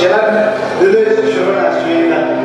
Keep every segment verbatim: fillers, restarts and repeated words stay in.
ལ་འདི་འདྲ་ཞིག་ཞུ་རོགས་གནང་ཞུ་ཡིན་ད།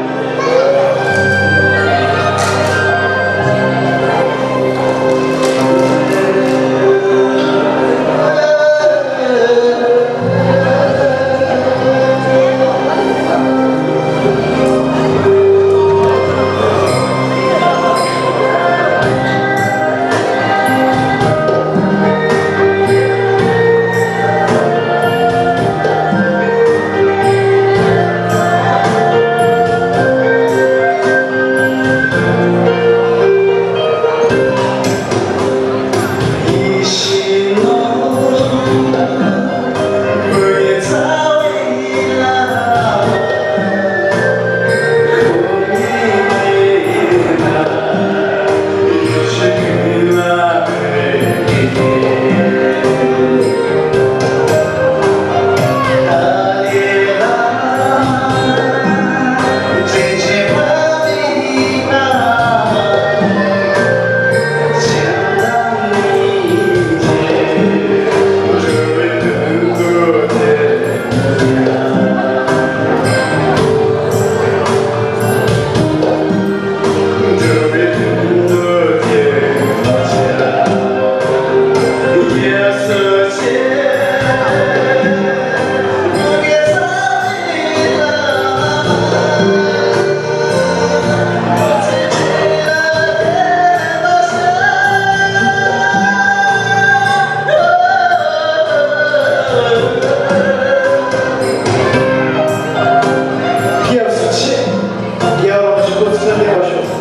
སྐྱབས་སུ་མཆི། རྒྱལ་བ་རིན་པོ་ཆེ་ལེགས་པར་ཤོག།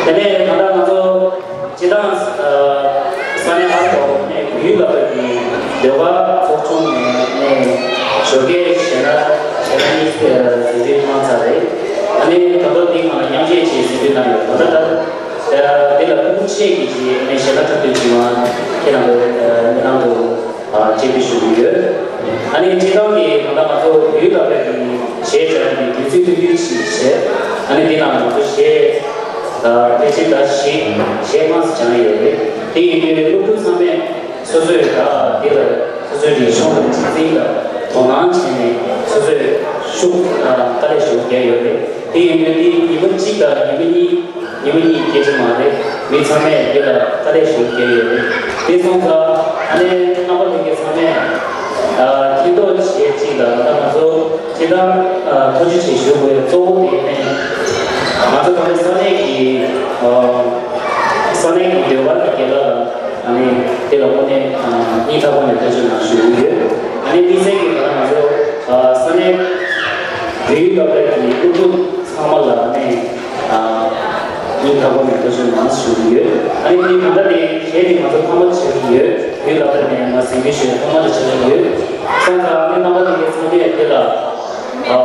དེ་ནས་ད་ལྟ་ང་ཚོ་སྤྱི་བཏང་ས་གནས་ཨ་རོགས་ནས་བོད་ཡིག་སློབ་གྲྭ་གི་ཟློས་གར་ཚོགས་ཆུང་ནས་ནས་ཞོགས་ཀས་ཞེ་ལྔ་ཞེ་ལྔ་གཉིས་གཟིགས་འབུལ་གནང་ཚར་རེད། ཨ་ནི་ད་ལྟ་འདི་ང་ལ་མཉམ་ཞུགས་བྱས་གཟིགས་འབུལ་གནང་ཡོད། ད་ལྟ་ད་འདི་ལ་ཕྲུ་གུ་ཆེ་གི་ཅིག་ཨ་ནི་ཞེ་ལྔ་འཁྲབ་སྟོན་བྱེད་མ་ཁྱེད་རང་གི་མི་ནང་དུ། ཨ་སྤྱན་འབུལ་ཞུ་གི་ཡོད། ཨ་ནི་སྤྱིར་བཏང་གི་ད་ལྟ་ང་ཚོ་བོད་ཡིག་སློབ་གྲྭ་གི་གཞས་སྦྱང་ཡག་གི་དུས་ཚོད་ཐུང་ཐུང་ཞིག་བྱས། ཨ་ནི་འདི་ནང་ང་ཚོ་གཞས་ད་ཕལ་ཆེར་ད་བཞི་གཞས་མང་ཙམ་སྦྱངས་ཡོད་རེད། དེ་ཡིན་དུས་སློབ་ཕྲུག་ཚང་མས་སོ་སོའི་ད་འདི་ལ་སོ་སོའི་རིག་གཞུང་ལ་གཅེས་འཛིན་དང་དོ་སྣང་བྱས་ནས་སོ་སོས་ཤུགས་དང་དཀའ་ལས་ཞེ་པོ་རྒྱག་ཡོད་རེད། དེ་ཡིན་དུས་འདི་ཉིན་མོ་གཅིག་དང་ཉིན་མོ་གཉིས། ཉིན་མོ་གཉིས་སྐད་ཆ་མ་རེད། མི་ཚང་མས་འདི་ལ་དཀའ་ལས་ཞེ་པོ་བརྒྱབ་ཡོད་རེད། དེ་སོང་ཙང་ཨ་ནེ་རྣམ་པ་ལྷན་རྒྱས་ཚང་མས་ཨ་མཁྱེན་རྟོགས་བྱེད་ཅིག་ལ་ད་ང་ཚོ་སྤྱིར་བཏང་ཨ་ཐུགས་རྗེ་ཆེ་ཞུ་དགོས་གཙོ་བོ་དེ་ནས་ང་ཚོ་ད་ལྟ་ས་གནས་ཀྱི་ཨ་ས་གནས་ཀྱི་ཟློས་གར་གྱི་རྒན་ལགས་ལ་ཨ་ནེ་དེ་ལ་དངོས་གནས་ཨ་སྙིང་ཐག་པ་ནས་ཐུགས་རྗེ་གནང་ཞུ་གི་ཡོད། ཨ་ནེ་དམིགས་བསལ་གྱིས་ད་ལྟ་ང་ཚོ་ཨ་ས་གནས་བོད་ཡིག་སློབ་གྲྭ་གི་སློབ་ཕྲུག་ཚང་མ་ལ་ཨ་ནེ། ཨ་སྙིང་ཐག་པ་ནས་ཐུགས་རྗེ་གནང་ཞུ་གི་ཡོད། ཨ་ནི་དེ་གང་ལྟར་དེ་གཞས་དེ་ང་ཚོ་ཐོག་མར་བྱེད་ཀྱི་ཡོད། བོད་ལ་ཕར་ནས་ང་གཟིགས་འབུལ་ཞུ་ཡ་ཐོག་མར་བྱེད་ཀྱི་ཡོད། སོང་ཙང་ཨ་ནི་རྣམ་པ་ལྷན་རྒྱས་ཚང་མས་དེ་ལ་ཨ་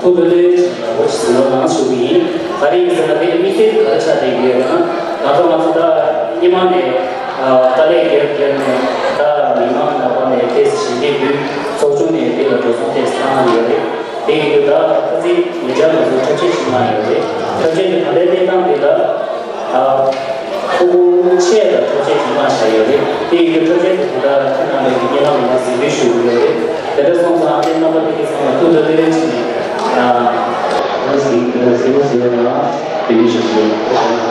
ཐུགས་ལྷོད་ལྷོད་བྱས་ནས་འོ་ཅིག་གཟིགས་རོགས་གནང་ཞུ་གི་ཡིན། ག་རེ་ཡིན་ཟེར་ན་དེ་ནི་དམིགས་བསལ་ག་རེ་ཆགས་བསྡད་ཀྱི་ཡོད་ལབ་ན། ང་ཚོ་ང་ཚོ་ད་སྔོན་མ་ནས་ཨ་དཀའ་ལས་བརྒྱབ་བརྒྱབ་ནས་ད་མི་མང་ནང་ལོགས་ནས་ཏོག་ཙམ་ཞལ་འདེབས་འབུལ། ཚོགས་ཆུང་ནས་དེ་ལ་འགྲོ་སོང་ཏོག་ཙམ་བཏང་གནང་ཡོད་རེད། དེ་ཡིན་དུས་ད་ཁ་སང་ཉེ་ཆར་ང་ཚོ་འཁྲབ་ཆས་ཅིག་མངགས་ཡོད་རེད། འཁྲབ་ཆས་དེ་ད་ལྟའི་གནས་སྟངས་འདི་ལ་ཨ་ཕྲུ་གུ་ཆེ་ལ་འཁྲབ་ཆས་ཅིག་མངགས་བཞག་ཡོད་རེད། དེ་ཡིན་དུས་འཁྲབ་ཆས་དེ་ད་ལྟ་ཁྱེད་རྣམ་པས་ཀྱི་སྙན་ལམ་ལ་གཟིགས་འབུལ་ཞུ་གི་ཡོད་རེད། དེ་འདྲ་སོང་ཙང་ཨ་ནེ་རྣམ་པ་ལྷན་རྒྱས་ཚང་མ་ཐུགས་ལྷོད་ལྷོད་བྱས་ནས་ཨ་གཟིགས་གཟིགས་གཟིགས་ཡོད་ན་དེ་ཡིན་ཞུ་གི་ཡོད།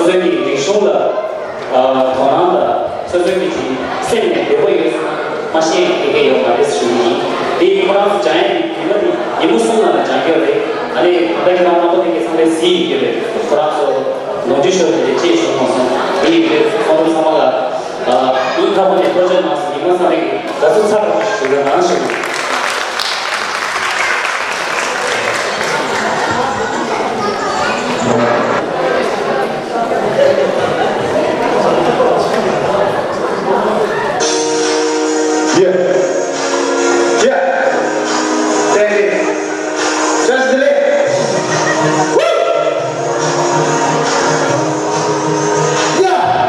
ཚོའི་རིག་གཞུང་ལ་ཨ་དོ་སྣང་དང་ཚོད་ཚོད་ཀྱི་དེ་སེམས་ནས་འདོད་པ་ཡོད་ཙང་མ་ཤེས་མཁན་ཡོད་མ་རེད་ཞུ་ཡིན། དེ་ཁོ་རང་ཚོ་སྦྱང་ཡ་དེ་དེ་ག་དེ་ཉིན་མོ་གསུམ་ནང་ལ་སྦྱང་རྒྱུ་རེད། ཨ་ནི་ད་ལྟ་ཁྱེད་རང་རྣམ་པ་དེ་གས་ཚང་མས་གཟིགས་ཡོད་ཀྱི་རེད། ཁོ་རང་ཚོ་ནོར་འཁྲུལ་ཤོར་དེ་འདྲ་ཅིག་བྱུང་མ་སོང་། དེ་ཡིན་དུས་ཚོགས་འདུ་ཚང་མ་ལ་ཨ་སྙིང་ཐག་པ་ནས་ཐུགས་རྗེ་གནང་སོང་། ཉི་མ་ཚང་མས་དགའ་བསུ་ཚ་དྲག་ཞུ་རོགས་གནང་ཞུ། Yeah. Yeah. Thank you. Just delay. Woo! Yeah.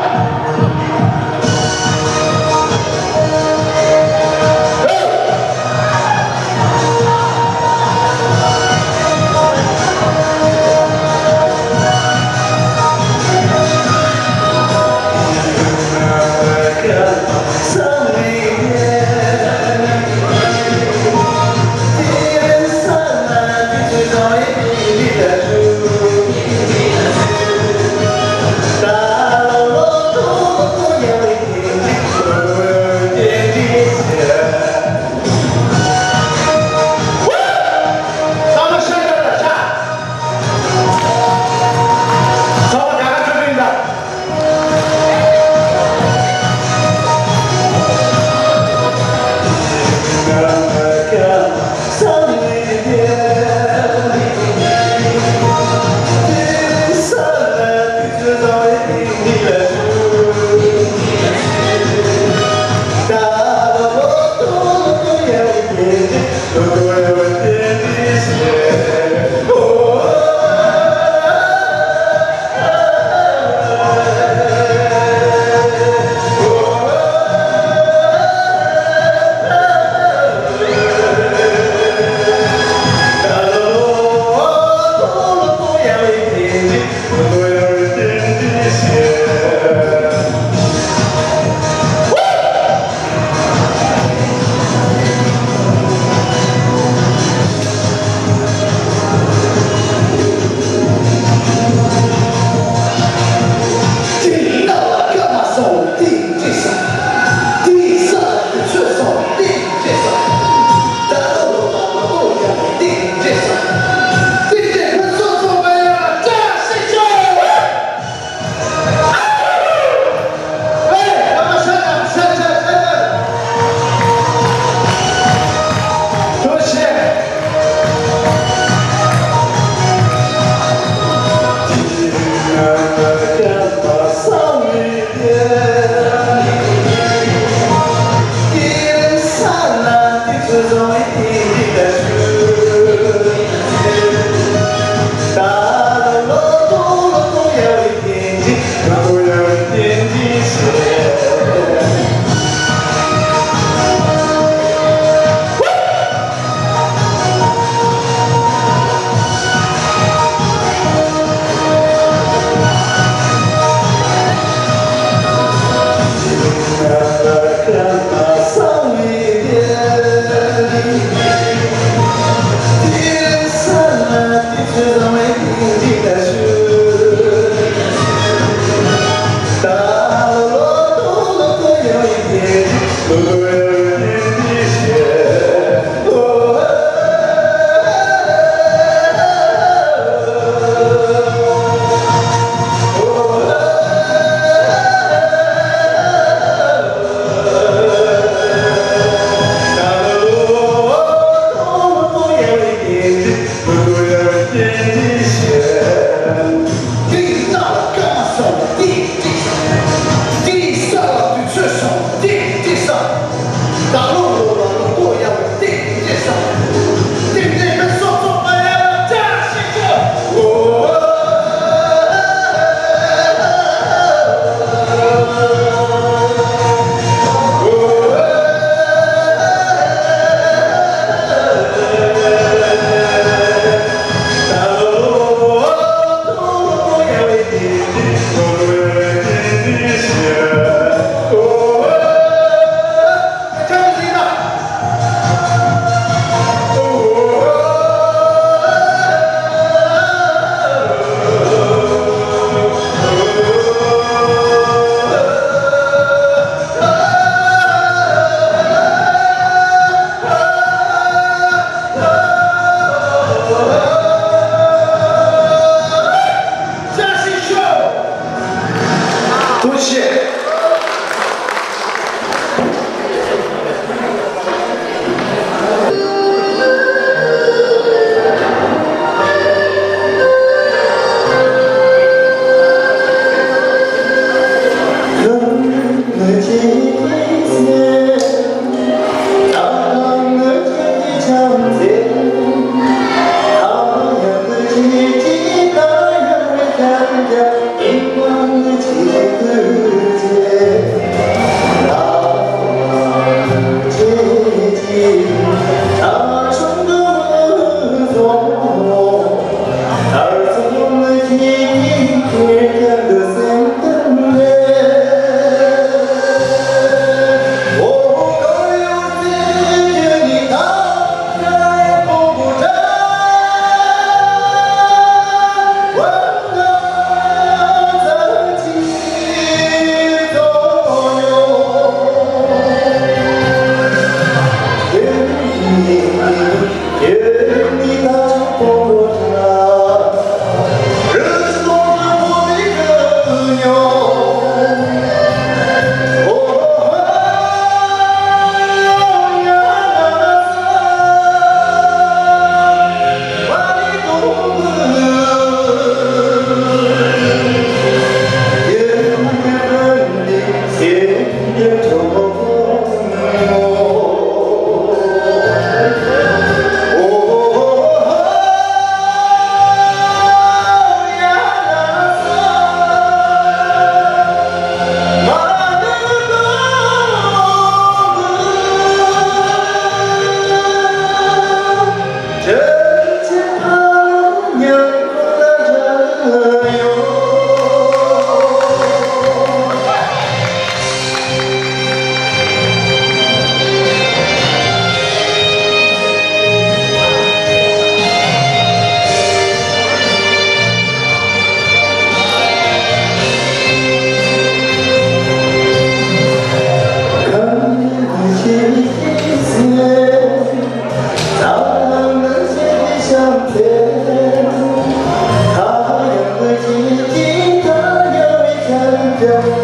ཨ་ལོ།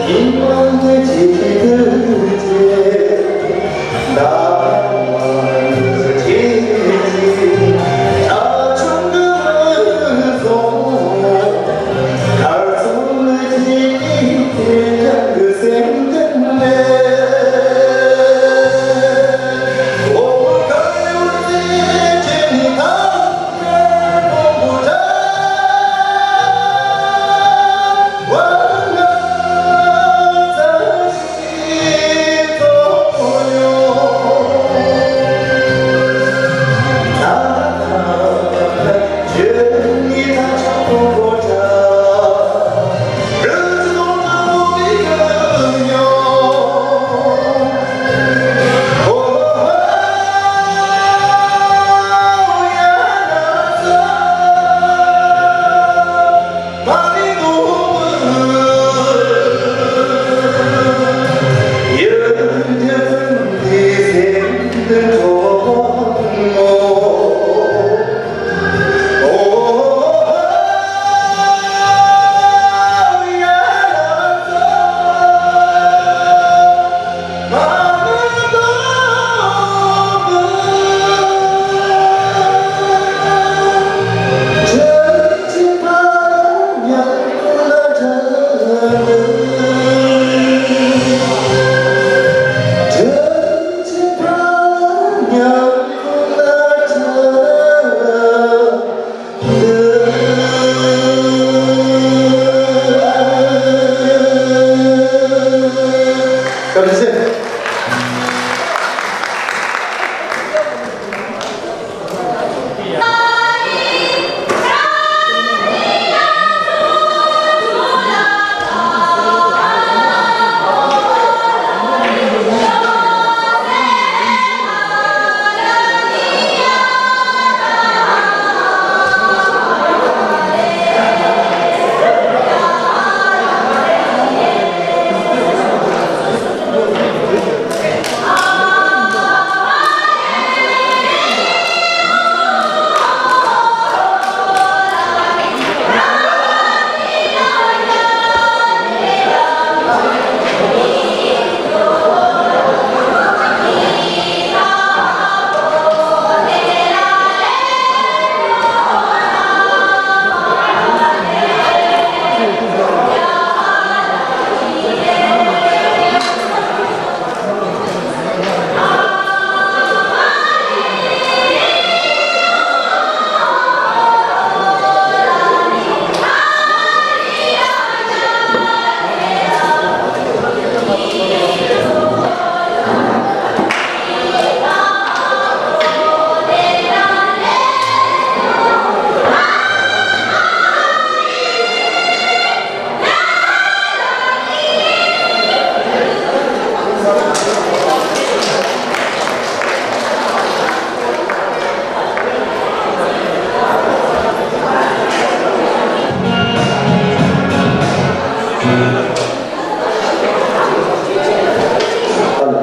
ཨ་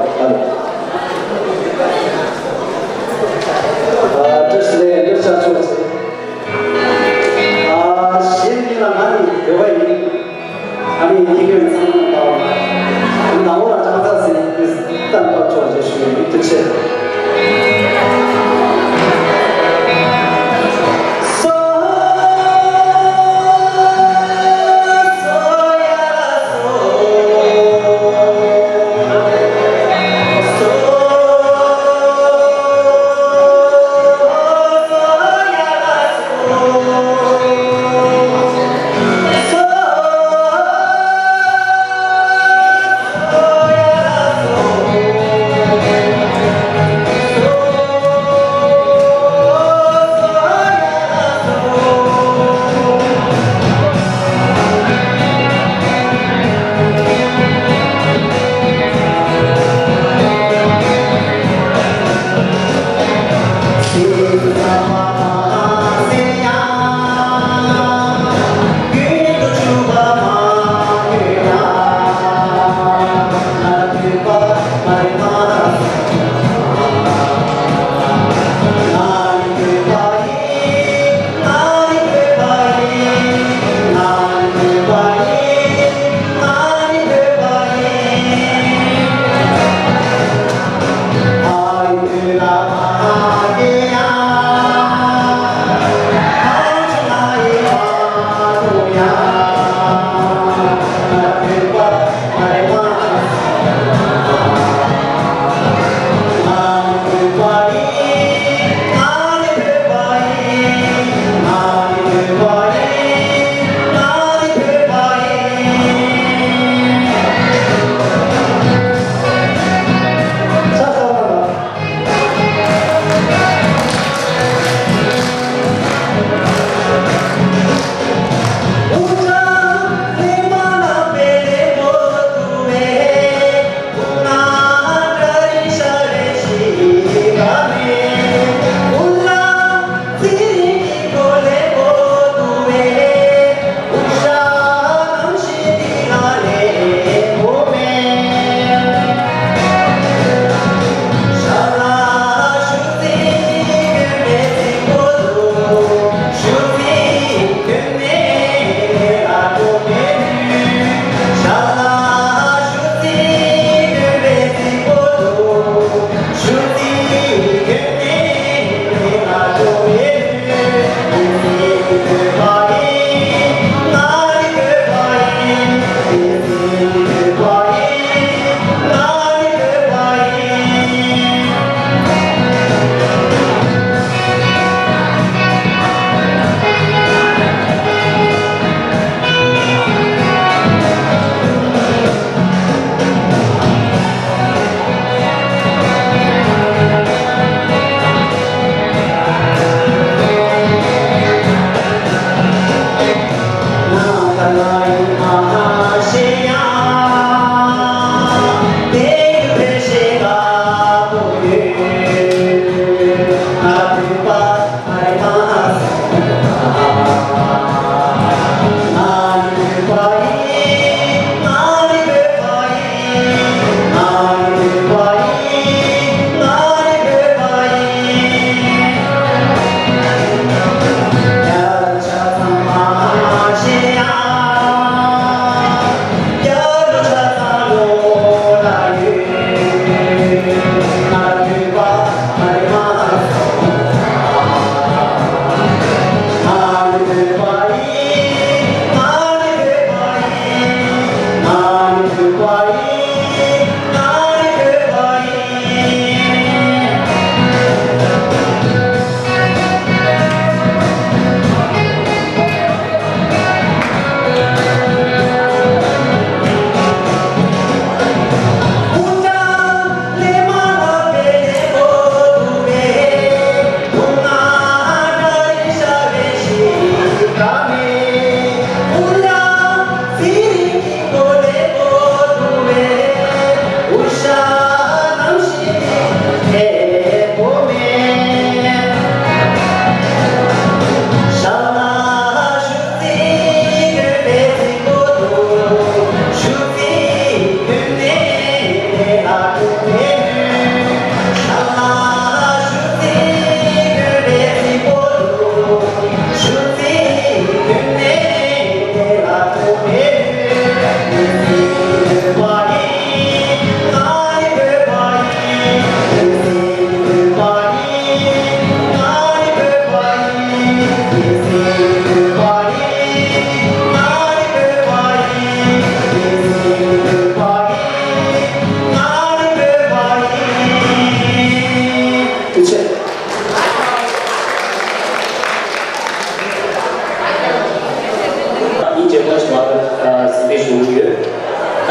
ལོ། ཨ། བཀྲ་ཤིས་བདེ་ལེགས། བཀྲ་ཤིས་བདེ་ལེགས། ཨ། གཞན་མི་ལ་ང་ནི་འདོད་པ་ཡིན། ཨ་ནི་ཡིན་གྱི་ཚང་མ་དང་། ནང་ལོགས་ལ་ཅང་ཙག་ཟིན་ཏན་ཏག་ཆོག་ཅེས་ཞུ་ཡིན། ཐུགས་རྗེ་ཆེ།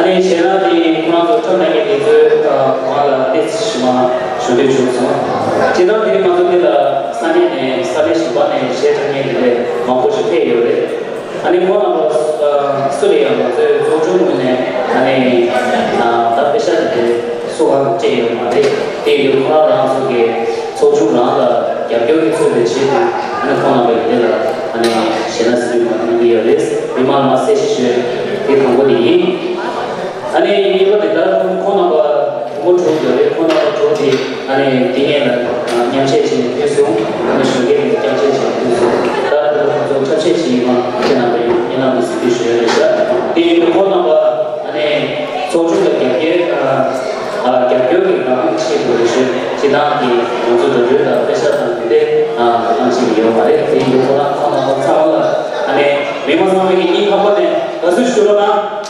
ཨ་ནི་གཞས་སྣ་འདི་ཁོ་རང་ཚོ་འཁྲབ་གནང་མཁན་དེ་ཚོའི་ང་ལ་ཏོག་ཙམ་ཞུ་མ་ཞུ་འདོད་བྱུང་སོང་། སྤྱིར་བཏང་དེ་རིང་ང་ཚོ་འདི་ལ་ས་གནས་ནས་ས་གནས་གཞན་པ་ནས་གཞས་འཁྲབ་མཁན་དེ་འདྲ་མང་པོ་ཞིག་ཕེབས་ཡོད་རེད། ཨ་ནི་ཁོང་རྣམ་པ་སུ་ལ་ཡང་ང་ཚོའི་ཚོགས་ཆུང་ངོས་ནས་ཨ་ནི་ད་པེ་ཤ་དེ་འདྲ་སུ་གང་སྤྲད་ཡོད་མ་རེད། དེ་ཡོད་ཁོ་རང་རང་ཚོ་གི་ཚོགས་ཆུང་རང་ལ་རྒྱབ་སྐྱོར་གྱི་ཚུལ་དུ་བྱེད་དུས་ཨ་ནི་ཁོང་རྣམ་པ་ཡི་དེ་ལ་ཨ་ནི་གཞས་སྣ་གཟིགས་མ་གནང་གི་ཡོད་རེད། མི་མང་ལ་མ་གསལ་བཤད་ཞུ་ཡ་དེ་དང་པོ་དེ་ཡིན། ཨ་ནི་གཉིས་པ་དེ་ལྟར་ཁོང་རྣམ་པ་བུ་མོ་དྲུག་ཡོད་རེད། ཁོང་རྣམ་པ་དྲུག་དེ་ཨ་ནི་དེ་སྔོན་ལ་མཉམ་གཞས་བྱས་ནས་ཕུལ་སོང་། ཨ་ནི་གཞོན་སྐྱེས་དེ་མཉམ་གཞས་བྱས་ནས་ཕུལ་སོང་། ད་དེ་ལ་ཁོང་ཚོ་འཁྲབ་གཞས་བྱེད་ཡིན་པ་ཁྱེད་རྣམ་པ་ཡིན་ཡིན་ནམ་དུ་གཟིགས་འབུལ་ཞུ་ཡ་རེད་ཤག་དེ་ཡིན་དུས་ཁོང་རྣམ་པ་ཨ་ནི་ཚོགས་ཆུང་ལ་རྒྱབ་སྐྱོར་ཨ་རྒྱབ་སྐྱོར་གྱི་རང་ཆེད་དུ་རེ་ཞུ་བྱེད་སྟངས་ཀྱི་ང་ཚོ་འགྲོ་གྲོན་དང་པེ་ཤ་དང་དེ་འདྲའི་ཨ་གནང་བཞིན་ཡོད་མ་རེད། དེ་ཡིན་དུས་ཁོང་རྣམ་ཁོང་རྣམ་པ་ཚང་མ་ལ་ཨ་ནི་མི་མང་ཚང་མ་གི་སྙིང་ཐག་པ་ནས་དགའ་བསུ་ཞུ་རོགས་གནང་།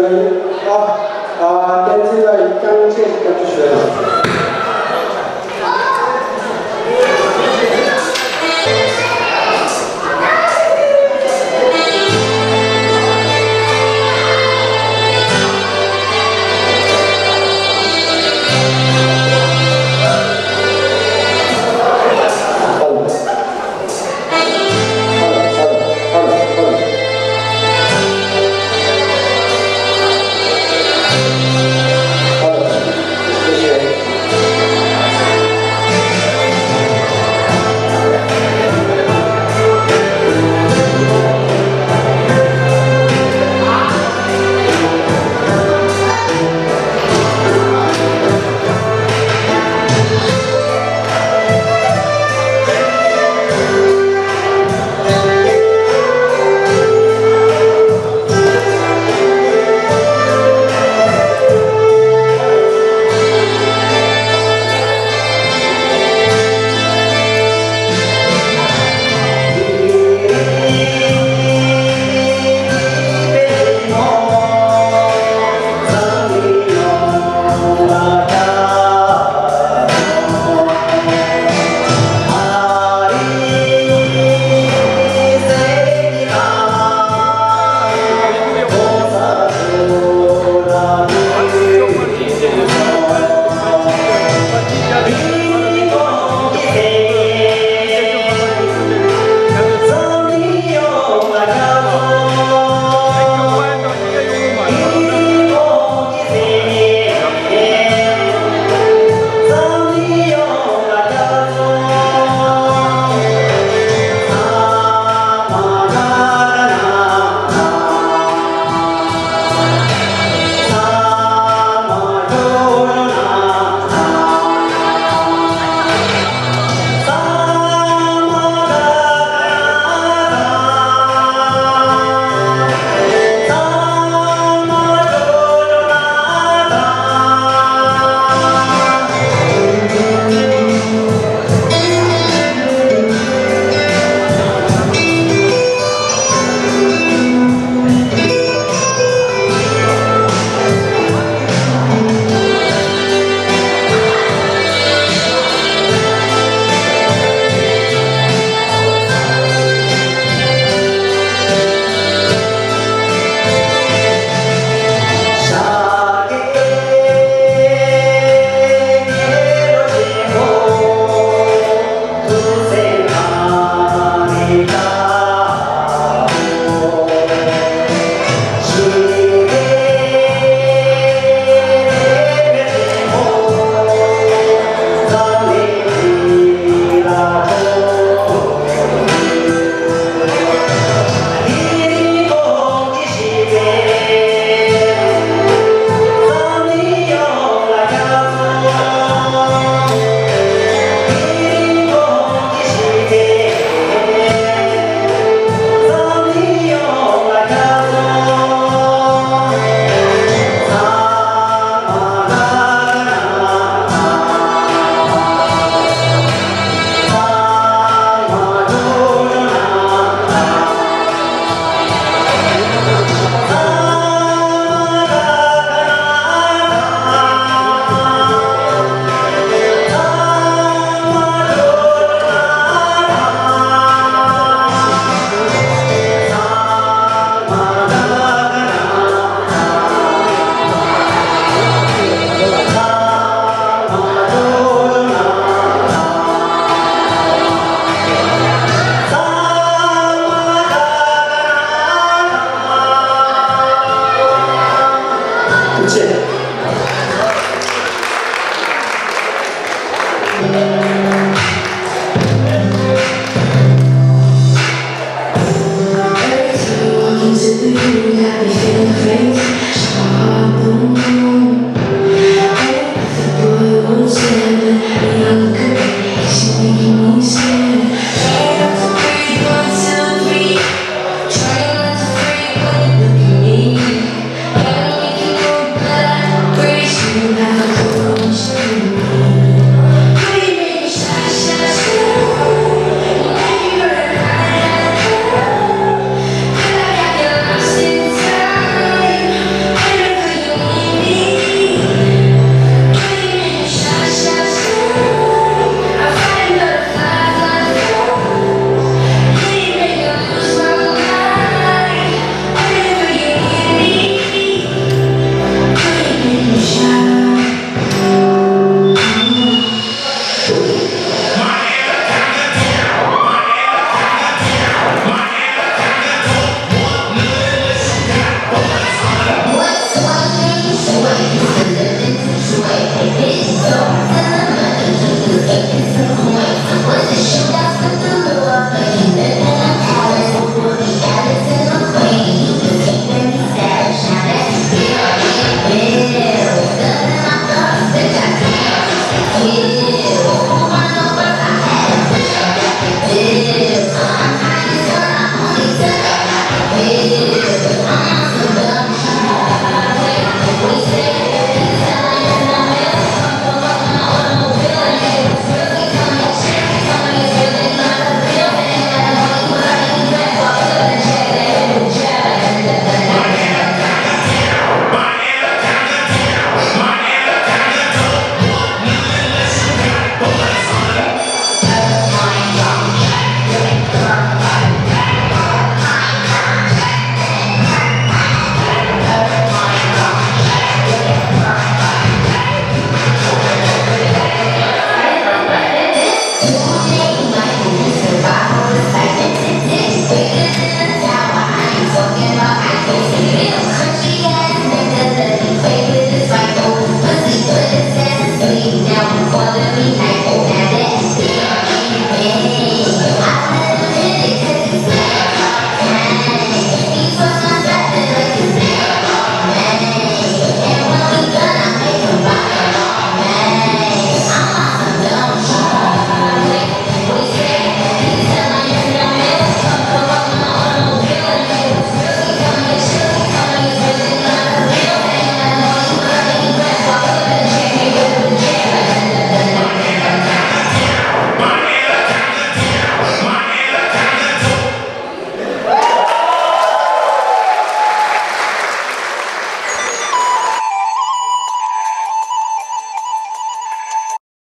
ཨ། ཨ། བསྟན་འཛིན་ལགས་ཀྱིས་རྐྱང་ཅིག་བཀའ་འདྲི་ཞུ་ཡ་ཡིན།